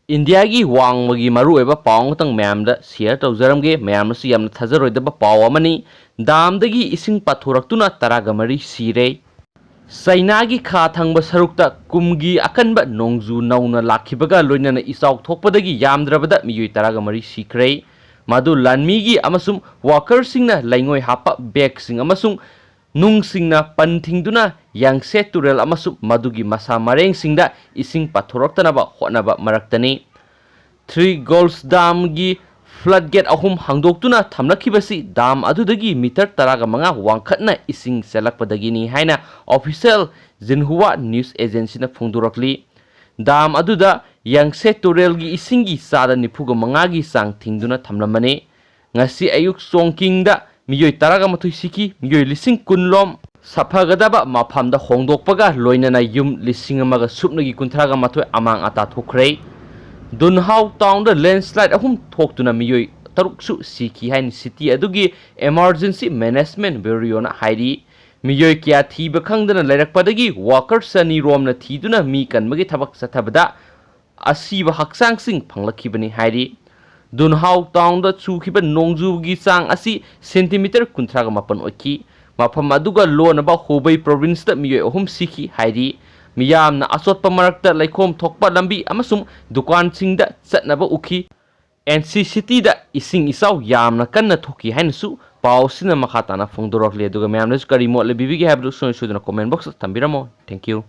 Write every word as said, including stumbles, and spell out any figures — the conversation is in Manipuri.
ꯏꯟꯗꯤꯌꯥꯒꯤ ꯋꯥꯡꯃꯒꯤ ꯃꯔꯨꯑꯣꯏꯕ ꯄꯥꯎ ꯑꯃꯇꯪ ꯃꯌꯥꯝꯗ share ꯇꯧꯖꯔꯝꯒꯦ꯫ ꯃꯌꯥꯝꯅꯁꯨ ꯌꯥꯝꯅ ꯊꯥꯖꯔꯣꯏꯗꯕ ꯄꯥꯎ ꯑꯃꯅꯤ꯫ ꯗꯥꯝꯗꯒꯤ ꯏꯁꯤꯡ ꯄꯥꯊꯣꯔꯛꯇꯨꯅ ꯇꯔꯥꯒ ꯃꯔꯤ ꯁꯤꯔꯦ꯫ ꯆꯩꯅꯥꯒꯤ ꯈꯥ ꯊꯪꯕ ꯁꯔꯨꯛꯇ ꯀꯨꯝꯒꯤ ꯑꯀꯟꯕ ꯅꯣꯡꯖꯨ ꯅꯧꯅ ꯂꯥꯛꯈꯤꯕꯒ ꯂꯣꯏꯅꯅ ꯏꯆꯥꯎ ꯊꯣꯛꯄꯗꯒꯤ ꯌꯥꯝꯗ꯭ꯔꯕꯗ ꯃꯤꯑꯣꯏ ꯇꯔꯥꯒ ꯃꯔꯤ ꯁꯤꯈ꯭ꯔꯦ꯫ ꯃꯗꯨ ꯂꯥꯟꯃꯤꯒꯤ ꯑꯃꯁꯨꯡ workerꯁꯤꯡꯅ ꯂꯩꯉꯣꯏ ꯍꯥꯞꯄ bagꯁꯤꯡ ꯑꯃꯁꯨꯡ ꯅꯨꯡꯁꯤꯡꯅ ꯄꯟ ꯊꯤꯡꯗꯨꯅ ꯌꯥꯡꯁꯦ ꯇꯨꯔꯦꯜ ꯑꯃꯁꯨꯡ ꯃꯗꯨꯒꯤ ꯃꯁꯥ ꯃꯔꯦꯡꯁꯤꯡꯗ ꯏꯁꯤꯡ ꯄꯥꯊꯣꯔꯛꯇꯅꯕ ꯍꯣꯠꯅꯕ ꯃꯔꯛꯇꯅꯤ꯫ Three Gorges Damꯒꯤ flood gate ꯑꯍꯨꯝ ꯍꯥꯡꯗꯣꯛꯇꯨꯅ ꯊꯝꯂꯛꯈꯤꯕꯁꯤ ꯗꯥꯝ ꯑꯗꯨꯗꯒꯤ ꯃꯤꯇꯔ ꯇꯔꯥꯒ ꯃꯉꯥ ꯋꯥꯡꯈꯠꯅ ꯏꯁꯤꯡ ꯆꯦꯜꯂꯛꯄꯗꯒꯤꯅꯤ ꯍꯥꯏꯅ official Xinhua News Agencyꯅ ꯐꯣꯡꯗꯣꯔꯛꯂꯤ꯫ ꯗꯥꯝ ꯑꯗꯨꯗ ꯌꯥꯡꯁꯦ ꯇꯨꯔꯦꯜꯒꯤ ꯏꯁꯤꯡꯒꯤ ꯆꯥꯗ ꯅꯤꯐꯨꯒ ꯃꯉꯥꯒꯤ ꯆꯥꯡ ꯊꯤꯡꯗꯨꯅ ꯊꯝꯂꯝꯕꯅꯤ꯫ ꯉꯁꯤ ꯑꯌꯨꯛ ꯆꯣꯡꯀꯤꯡꯗ ꯃꯤꯑꯣꯏ ꯇꯔꯥꯒ ꯃꯥꯊꯣꯏ ꯁꯤꯈꯤ, ꯃꯤꯑꯣꯏ ꯂꯤꯁꯤꯡ ꯀꯨꯟ ꯂꯣꯝ ꯁꯥꯐꯒꯗꯕ ꯃꯐꯝꯗ ꯍꯣꯡꯗꯣꯛꯄꯒ ꯂꯣꯏꯅꯅ ꯌꯨꯝ ꯂꯤꯁꯤꯡ ꯑꯃꯒ ꯁꯨꯞꯅꯒꯤ ꯀꯨꯟꯊ꯭ꯔꯥꯒ ꯃꯥꯊꯣꯏ ꯑꯃꯥꯡ ꯑꯇꯥ ꯊꯣꯛꯈ꯭ꯔꯦ꯫ ꯗꯨꯟꯍꯥꯎ townꯗ landslide ꯑꯍꯨꯝ ꯊꯣꯛꯇꯨꯅ ꯃꯤꯑꯣꯏ ꯇꯔꯨꯛꯁꯨ ꯁꯤꯈꯤ ꯍꯥꯏꯅ city ꯑꯗꯨꯒꯤ Emergency Management Bureauꯅ ꯍꯥꯏꯔꯤ꯫ ꯃꯤꯑꯣꯏ ꯀꯌꯥ ꯊꯤꯕ ꯈꯪꯗꯅ ꯂꯩꯔꯛꯄꯗꯒꯤ worker ꯆꯅꯤ ꯔꯣꯝꯅ ꯊꯤꯗꯨꯅ ꯃꯤ ꯀꯟꯕꯒꯤ ꯊꯕꯛ ꯆꯠꯊꯕꯗ ꯑꯁꯤꯕ ꯍꯛꯆꯥꯡꯁꯤꯡ ꯐꯪꯂꯛꯈꯤꯕꯅꯤ ꯍꯥꯏꯔꯤ꯫ ꯗꯨꯟꯍꯥꯎ townꯗ ꯆꯨꯈꯤꯕ ꯅꯣꯡꯖꯨꯒꯤ ꯆꯥꯡ ꯑꯁꯤ centimetre ꯀꯨꯟꯊ꯭ꯔꯥꯒ ꯃꯥꯄꯟ ꯑꯣꯏꯈꯤ꯫ ꯃꯐꯝ ꯑꯗꯨꯒ ꯂꯣꯟꯅꯕ ꯍꯨꯕꯩ provinceꯇ ꯃꯤꯑꯣꯏ ꯑꯍꯨꯝ ꯁꯤꯈꯤ ꯍꯥꯏꯔꯤ꯫ ꯃꯤꯌꯥꯝꯅ ꯑꯆꯣꯠꯄ ꯃꯔꯛꯇ ꯂꯩꯈꯣꯝ ꯊꯣꯛꯄ ꯂꯝꯕꯤ ꯑꯃꯁꯨꯡ ꯗꯨꯀꯥꯟꯁꯤꯡꯗ ꯆꯠꯅꯕ ꯎꯈꯤ꯫ ꯑꯦꯟꯁꯤ cityꯗ ꯏꯁꯤꯡ ꯏꯆꯥꯎ ꯌꯥꯝꯅ ꯀꯟꯅ ꯊꯣꯛꯈꯤ ꯍꯥꯏꯅꯁꯨ ꯄꯥꯎꯁꯤꯅ ꯃꯈꯥ ꯇꯥꯅ ꯐꯣꯡꯗꯣꯔꯛꯂꯤ꯫ ꯑꯗꯨꯒ ꯃꯌꯥꯝꯅꯁꯨ ꯀꯔꯤ ꯃꯣꯠ ꯂꯩꯕꯤꯕꯒꯦ ꯍꯥꯏꯕꯗꯨ ꯁꯨꯡꯁꯣꯏ ꯁꯣꯏꯗꯅ comment boxꯇ ꯊꯝꯕꯤꯔꯝꯃꯣ꯫ Thank you꯫